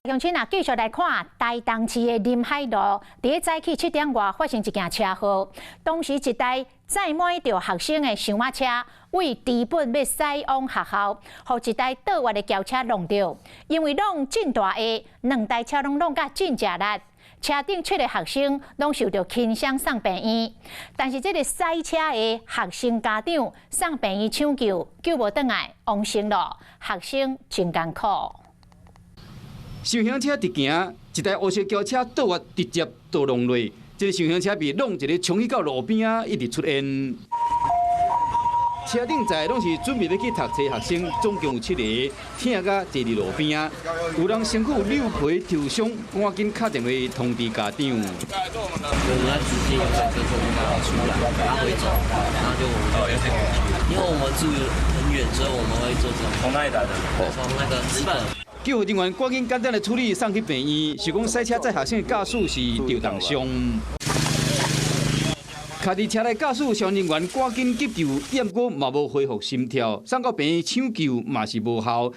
鄉親啊，繼續來看台東市的林海路，佇咧早起7點外發生一件車禍。當時一台載滿著學生的小巴車，為知本欲駛往學校，予一台倒彎的轎車挵著。因為挵真大下，兩台車攏挵甲真食力。車頂七個學生攏受著輕傷送病院，但是這个駛車的學生家長送病院搶救，救無轉來，往生咯。學生真艱苦。小型車直行，一台烏色轎車倒彎直接倒挵落，這个小型車被挵一个衝去到路邊仔，一直出煙。車頂載攏是準備欲去讀冊學生，總共有七个，疼甲坐佇路邊仔，有人身軀扭皮受傷，趕緊敲電話通知家長。我們在直接遊覽車從那出來，他會走，然後就我們就開過去。因為我們住很遠，所以我們會坐這種。從哪裡來的？從那個知本。救護人員趕緊簡單的處理，送去病院。是講駛車載學生的駕駛是著重傷。卡佇車內駕駛消防人員趕緊急救，毋過嘛無恢復心跳，送到病院搶救嘛是無效。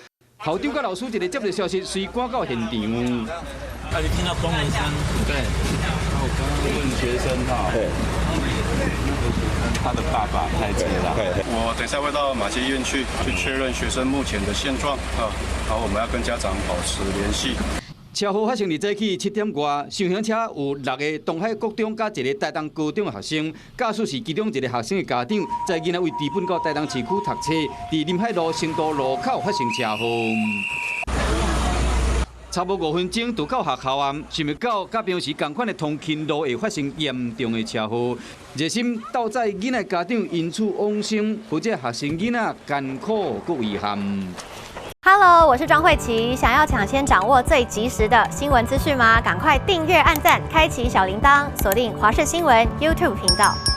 校長佮老師一个接到消息，隨趕到現場。啊，你聽到嘣一聲？對。我剛剛問學生哈，對，那個學生他的爸爸開車啦。我等下會到馬偕醫院去，去確認學生目前的現狀啊，然後我們要跟家長保持聯繫。車禍發生佇早起7點外，小型車有六个東海國中佮一个台東高中的學生，駕駛是其中一个學生的家長，載囡仔為知本到台東市區讀冊，佇林海路成都路口發生車禍。差無5分鐘就到學校啊，想袂到佮平時仝款的通勤路會發生嚴重的車禍，熱心鬥載囡仔家長因此往生，予這學生囡仔艱苦閣遺憾。 Hello，我是莊慧琪。想要搶先掌握最及時的新聞資訊嗎？趕快訂閱、按讚、開啟小鈴鐺，鎖定華視新聞 YouTube 頻道。